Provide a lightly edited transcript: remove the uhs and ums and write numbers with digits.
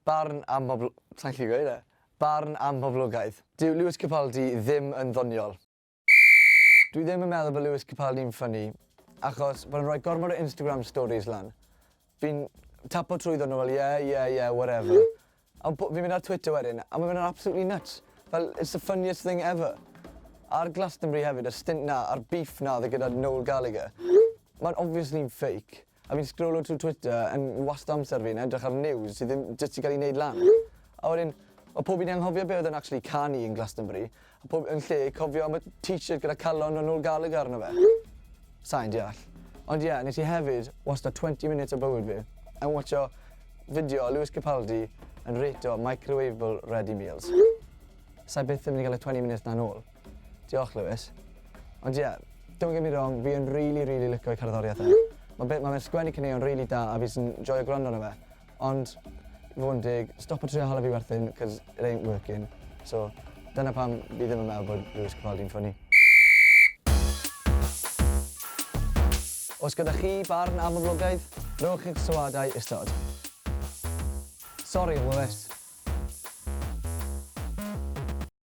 Barn amhobl... Sai'n gallu gweud e. Barn amhoblogaidd. Dyw Lewis Capaldi ddim yn ddoniol. Dwi ddim yn meddwl bod Lewis Capaldi'n funny, achos bod e'n rhoi gormod o Instagram stories lan. Fi'n tapo trwyddo nhw fel yeah, yeah, yeah, whatever. A fi'n mynd ar Twitter wedyn, a mae'n mynd yn absolutely nuts. Fel, it's the funniest thing ever. A'r Glastonbury hefyd, y stint 'na, a'r beef 'na oedd e gyda Noel Gallagher. Mae'n obviously'n fake. A fi'n sgrolo trwy Twitter yn wast amser fi yn edrych ar news sydd ddim jyst 'di cael ei wneud lan. A wedyn, mae pob un 'di anghofio be oedd e'n actually canu yn Glastonbury, a pob yn lle cofio am y t-shirt gyda calon o Noel Gallagher arno fe. Sa i'n deall. Ond ie, nes i hefyd wastad 20 minutes o bywyd fi yn watsio fideo o Lewis Capaldi yn rêto microwavable ready meals. Sa i byth yn mynd i gael y 20 minutes 'na nôl. Diolch, Lewis. Ond ie, don't get me wrong, fi yn really, really licio ei cerddoriaeth e. Mae be, ma fe'n sgwennu caneuon really da a fi jyst yn joio gwrando arno fe. Ond, i fod yn deg, stopo trio hala fi werthin, cos it ain't working. So, dyna pam fi ddim yn meddwl bod Lewis Capaldi'n funny. Os gyda chi barn am y blogaidd, rhowch eich sylwadau isod. Sori, Lewis.